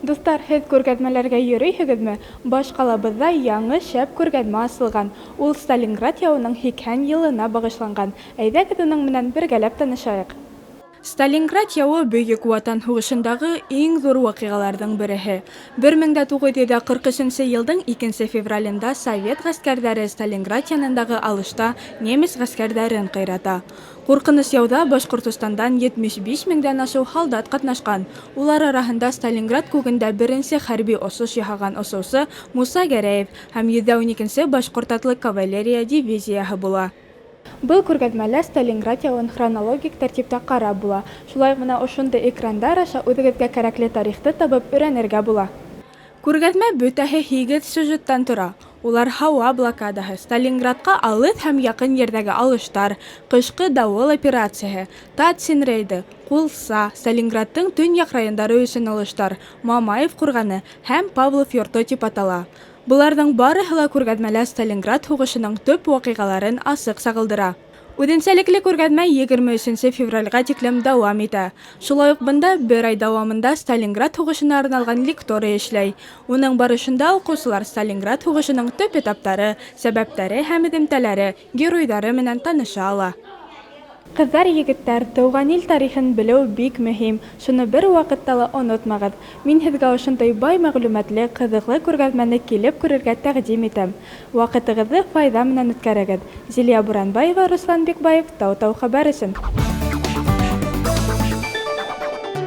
Дуҫтар, һеҙ күргәҙмәләргә йөрөйһөгөҙмө? Баш ҡалабыҙҙа яңы шәп күргәҙмә асылған. Ул Сталинград яуының 80 йылына бағышланған. Әйҙәгеҙ, уның менән бергәләп танышайыҡ. Сталинград яуы Бөйөк Ватан һуғышындағы иң ҙур ваҡиғаларҙың береһе. 1943 йылдың 2 февралендә совет ғәскәрҙәре Сталинград янындағы алышта немец ғәскәрҙәрен ҡыйрата. Ҡурҡыныс яуҙа Башҡортостандан 75 меңдән ашыу һалдат ҡатнашҡан. Улар араһында Сталинград күгендә беренсе хәрби осош яһаған осоусы Муса Гәрәев һәм 112-нсе башҡорт атлы кавалерия дивизияһы була. Был күргәҙмәлә Сталинград яуын хронологик тәртиптә ҡарап була. Шулай уҡ бына ошондай экрандар аша үҙегеҙгә кәрәкле тарихты табып өйрәнергә була. Күргәҙмә бөтәһе 8 сюжеттан тора. Улар: һауа блокадаһы, Сталинградҡа алыҫ һәм яҡын ерҙәге алыштар, ҡышҡы дауыл операцияһы, Тацин рейды, Ҡулса, Сталинградтың төньяҡ райондары өсөн алыштар, Мамаев ҡурғаны һәм Павлов йорто тип атала. Быларҙың барыһы ла күргәҙмәлә Сталинград һуғышының төп ваҡиғаларын асыҡ сағылдыра. Үҙенсәлекле күргәҙмә 23 февралгә тиклем дауам итә. Шулай уҡ бында бер ай дауамында Сталинград һуғышына арналған лекторий эшләй. Уның барышында уҡыусылар Сталинград һуғышының төп этаптары, сәбәптәре һәм эҙемтәләре, геройҙары менән таныша ала. Ҡыҙҙар, егеттәр, тыуған ил тарихын белеү бик мөһим. Шуны бер ваҡытта ла онотмағыҙ. Мин һеҙгә ошондай бай мәғлүмәтле, ҡыҙыҡлы күргәҙмәне килеп күрергә тәҡдим итәм. Ваҡытығыҙҙы файҙа менән үткәрегеҙ. Зилиә Буранбаева, Руслан Бикбаев, Тау-Тау хәбәр өсөн.